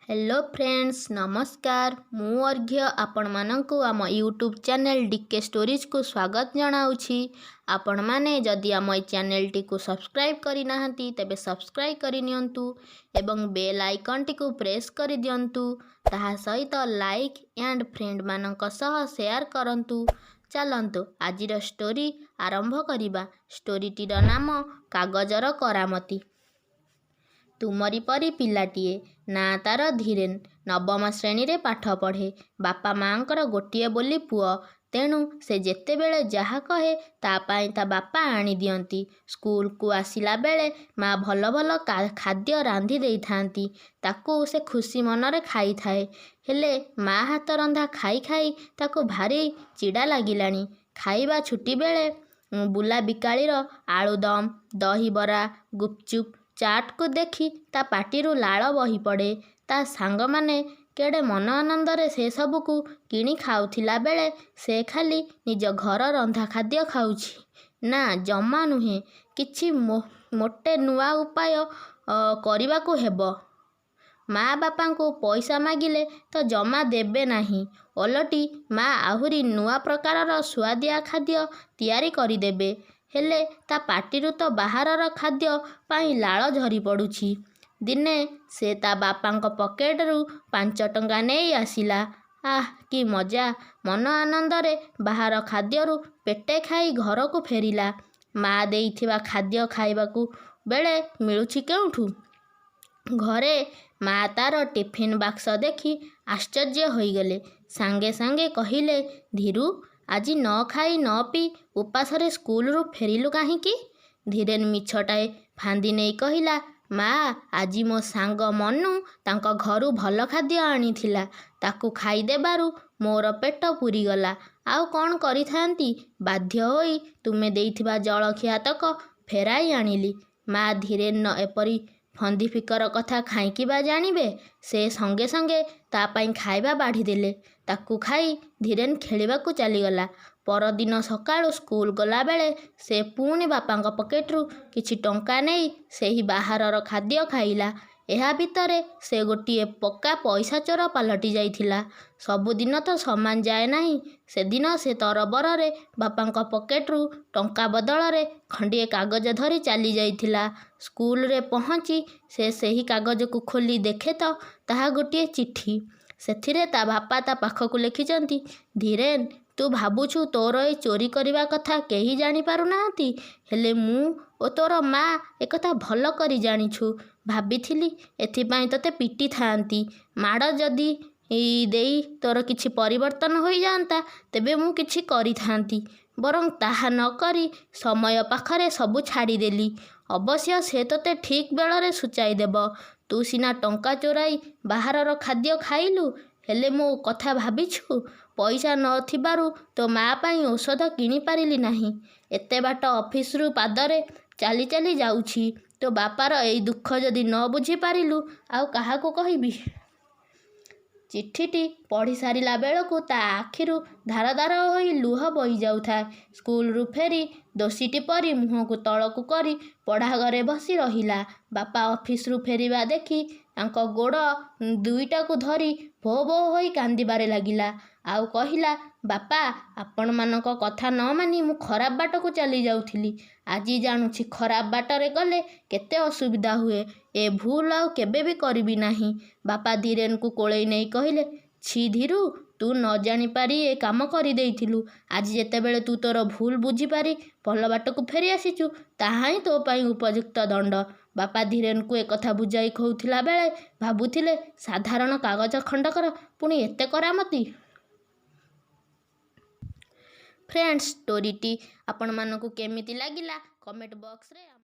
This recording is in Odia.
ହ୍ୟାଲୋ ଫ୍ରେଣ୍ଡସ୍, ନମସ୍କାର। ମୁଁ ଅର୍ଘ୍ୟ ଆପଣମାନଙ୍କୁ ଆମ ୟୁଟ୍ୟୁବ୍ ଚ୍ୟାନେଲ୍ ଡିକେ ଷ୍ଟୋରିଜକୁ ସ୍ୱାଗତ ଜଣାଉଛି। ଆପଣମାନେ ଯଦି ଆମ ଏଇ ଚ୍ୟାନେଲଟିକୁ ସବସ୍କ୍ରାଇବ୍ କରିନାହାନ୍ତି, ତେବେ ସବସ୍କ୍ରାଇବ୍ କରିନିଅନ୍ତୁ ଏବଂ ବେଲ୍ ଆଇକନ୍ଟିକୁ ପ୍ରେସ୍ କରିଦିଅନ୍ତୁ। ତାହା ସହିତ ଲାଇକ୍ ଆଣ୍ଡ ଫ୍ରେଣ୍ଡମାନଙ୍କ ସହ ସେୟାର କରନ୍ତୁ। ଚାଲନ୍ତୁ, ଆଜିର ଷ୍ଟୋରି ଆରମ୍ଭ କରିବା। ଷ୍ଟୋରିଟିର ନାମ କାଗଜର କରାମତି। ତୁମରି ପରି ପିଲାଟିଏ। ନାଁ ତା'ର ଧୀରେନ୍। ନବମ ଶ୍ରେଣୀରେ ପାଠ ପଢ଼େ। ବାପା ମାଆଙ୍କର ଗୋଟିଏ ବୋଲି ପୁଅ। ତେଣୁ ସେ ଯେତେବେଳେ ଯାହା କହେ, ତା' ପାଇଁ ତା' ବାପା ଆଣିଦିଅନ୍ତି। ସ୍କୁଲକୁ ଆସିଲା ବେଳେ ମା' ଭଲ ଭଲ ଖାଦ୍ୟ ରାନ୍ଧି ଦେଇଥାନ୍ତି। ତାକୁ ସେ ଖୁସି ମନରେ ଖାଇଥାଏ। ହେଲେ ମା' ହାତ ରନ୍ଧା ଖାଇ ଖାଇ ତାକୁ ଭାରି ଚିଡ଼ା ଲାଗିଲାଣି। ଖାଇବା ଛୁଟି ବେଳେ ବୁଲା ବିକାଳିର ଆଳୁଦମ୍, ଦହିବରା, ଗୁପ୍ଚୁପ୍, ଚାଟ୍କୁ ଦେଖି ତା' ପାଟିରୁ ଲାଳ ବହିପଡ଼େ। ତା' ସାଙ୍ଗମାନେ କେଡ଼େ ମନ ଆନନ୍ଦରେ ସେସବୁକୁ କିଣି ଖାଉଥିଲା ବେଳେ ସେ ଖାଲି ନିଜ ଘର ରନ୍ଧା ଖାଦ୍ୟ ଖାଉଛି। ନା, ଜମା ନୁହେଁ। କିଛି ମୋଟେ ନୂଆ ଉପାୟ କରିବାକୁ ହେବ। ମା' ବାପାଙ୍କୁ ପଇସା ମାଗିଲେ ତ ଜମା ଦେବେ ନାହିଁ, ଓଲଟି ମା' ଆହୁରି ନୂଆ ପ୍ରକାରର ସୁଆଦିଆ ଖାଦ୍ୟ ତିଆରି କରିଦେବେ। ହେଲେ ତା' ପାଟିରୁ ତ ବାହାରର ଖାଦ୍ୟ ପାଇଁ ଲାଳ ଝରିପଡ଼ୁଛି। ଦିନେ ସେ ତା' ବାପାଙ୍କ ପକେଟରୁ 5 ଟଙ୍କା ନେଇ ଆସିଲା। ଆଃ, କି ମଜା! ମନ ଆନନ୍ଦରେ ବାହାର ଖାଦ୍ୟରୁ ପେଟେ ଖାଇ ଘରକୁ ଫେରିଲା। ମା' ଦେଇଥିବା ଖାଦ୍ୟ ଖାଇବାକୁ ବେଳ ମିଳୁଛି କେଉଁଠୁ? ଘରେ ମା' ତା'ର ଟିଫିନ୍ ବାକ୍ସ ଦେଖି ଆଶ୍ଚର୍ଯ୍ୟ ହୋଇଗଲେ। ସାଙ୍ଗେ ସାଙ୍ଗେ କହିଲେ, "ଧୀରୁ, ଆଜି ନ ଖାଇ ନ ପିଇ ଉପାସରେ ସ୍କୁଲରୁ ଫେରିଲୁ କାହିଁକି?" ଧୀରେନ୍ ମିଛଟାଏ ଫାନ୍ଦି ନେଇ କହିଲା, "ମା', ଆଜି ମୋ ସାଙ୍ଗ ମନୁ ତାଙ୍କ ଘରୁ ଭଲ ଖାଦ୍ୟ ଆଣିଥିଲା। ତାକୁ ଖାଇଦେବାରୁ ମୋର ପେଟ ପୂରିଗଲା। ଆଉ କ'ଣ କରିଥାନ୍ତି? ବାଧ୍ୟ ହୋଇ ତୁମେ ଦେଇଥିବା ଜଳଖିଆତକ ଫେରାଇ ଆଣିଲି।" ମା' ଧୀରେନ୍ର ଏପରି ଫନ୍ଦିଫିକର କଥା କାହିଁକି ବା ଜାଣିବେ? ସେ ସଙ୍ଗେ ସଙ୍ଗେ ତା' ପାଇଁ ଖାଇବା ବାଢ଼ିଦେଲେ। ତାକୁ ଖାଇ ଧୀରେନ୍ ଖେଳିବାକୁ ଚାଲିଗଲା। ପରଦିନ ସକାଳୁ ସ୍କୁଲ ଗଲାବେଳେ ସେ ପୁଣି ବାପାଙ୍କ ପକେଟରୁ କିଛି ଟଙ୍କା ନେଇ ସେହି ବାହାରର ଖାଦ୍ୟ ଖାଇଲା। ଏହା ଭିତରେ ସେ ଗୋଟିଏ ପକ୍କା ପଇସାଚୋର ପାଲଟି ଯାଇଥିଲା। ସବୁଦିନ ତ ସମାନ ଯାଏ ନାହିଁ। ସେଦିନ ସେ ତରବରରେ ବାପାଙ୍କ ପକେଟରୁ ଟଙ୍କା ବଦଳରେ ଖଣ୍ଡିଏ କାଗଜ ଧରି ଚାଲିଯାଇଥିଲା। ସ୍କୁଲରେ ପହଞ୍ଚି ସେ ସେହି କାଗଜକୁ ଖୋଲି ଦେଖେ ତ ତାହା ଗୋଟିଏ ଚିଠି। ସେଥିରେ ତା' ବାପା ତା' ପାଖକୁ ଲେଖିଛନ୍ତି, "ଧୀରେନ୍, ତୁ ଭାବୁଛୁ ତୋର ଏ ଚୋରି କରିବା କଥା କେହି ଜାଣିପାରୁନାହାନ୍ତି। ହେଲେ ମୁଁ ଓ ତୋର ମା' ଏକଥା ଭଲ କରି ଜାଣିଛୁ। ଭାବିଥିଲି ଏଥିପାଇଁ ତୋତେ ପିଟିଥାନ୍ତି। ମାଡ଼ ଯଦି ଦେଇ ତୋର କିଛି ପରିବର୍ତ୍ତନ ହୋଇଯାଆନ୍ତା, ତେବେ ମୁଁ କିଛି କରିଥାନ୍ତି। ବରଂ ତାହା ନ କରି ସମୟ ପାଖରେ ସବୁ ଛାଡ଼ିଦେଲି। ଅବଶ୍ୟ ସେ ତୋତେ ଠିକ୍ ବେଳରେ ସୂଚାଇ ଦେବ। ତୁ ସିନା ଟଙ୍କା ଚୋରାଇ ବାହାରର ଖାଦ୍ୟ ଖାଇଲୁ, ହେଲେ ମୋ କଥା ଭାବିଛୁ? ପଇସା ନ ଥିବାରୁ ତୋ ମା' ପାଇଁ ଔଷଧ କିଣିପାରିଲି ନାହିଁ। ଏତେ ବାଟ ଅଫିସରୁ ପାଦରେ ଚାଲି ଚାଲି ଯାଉଛି। ତୋ ବାପାର ଏଇ ଦୁଃଖ ଯଦି ନ ବୁଝିପାରିଲୁ, ଆଉ କାହାକୁ କହିବି?" ଚିଠିଟି ପଢ଼ିସାରିଲା ବେଳକୁ ତା' ଆଖିରୁ ଧାର ଧାର ହୋଇ ଲୁହ ବୋହିଯାଉଥାଏ। ସ୍କୁଲରୁ ଫେରି ଦୋଷୀଟି ପରି ମୁହଁକୁ ତଳକୁ କରି ପଢ଼ାଘରେ ବସି ରହିଲା। ବାପା ଅଫିସରୁ ଫେରିବା ଦେଖି ତାଙ୍କ ଗୋଡ଼ ଦୁଇଟାକୁ ଧରି ଭୋ ଭୋ ହୋଇ କାନ୍ଦିବାରେ ଲାଗିଲା। ଆଉ କହିଲା, "ବାପା, ଆପଣମାନଙ୍କ କଥା ନ ମାନି ମୁଁ ଖରାପ ବାଟକୁ ଚାଲିଯାଉଥିଲି। ଆଜି ଜାଣୁଛି ଖରାପ ବାଟରେ ଗଲେ କେତେ ଅସୁବିଧା ହୁଏ। ଏ ଭୁଲ୍ ଆଉ କେବେ ବି କରିବି ନାହିଁ।" ବାପା ଧୀରେନ୍କୁ କୋଳେଇ ନେଇ କହିଲେ, "ଛି ଧୀରୁ, ତୁ ନ ଜାଣିପାରି ଏ କାମ କରିଦେଇଥିଲୁ। ଆଜି ଯେତେବେଳେ ତୁ ତୋର ଭୁଲ୍ ବୁଝିପାରି ଭଲ ବାଟକୁ ଫେରିଆସିଛୁ, ତାହା ହିଁ ତୋ ପାଇଁ ଉପଯୁକ୍ତ ଦଣ୍ଡ।" ବାପା ଧୀରେନ୍କୁ ଏକଥା ବୁଝାଇ କହୁଥିଲା ବେଳେ ଭାବୁଥିଲେ, ସାଧାରଣ କାଗଜ ଖଣ୍ଡକର ପୁଣି ଏତେ କରାମତି! ଫ୍ରେଣ୍ଡସ୍, ଷ୍ଟୋରିଟି ଆପଣମାନଙ୍କୁ କେମିତି ଲାଗିଲା, କମେଣ୍ଟ ବକ୍ସରେ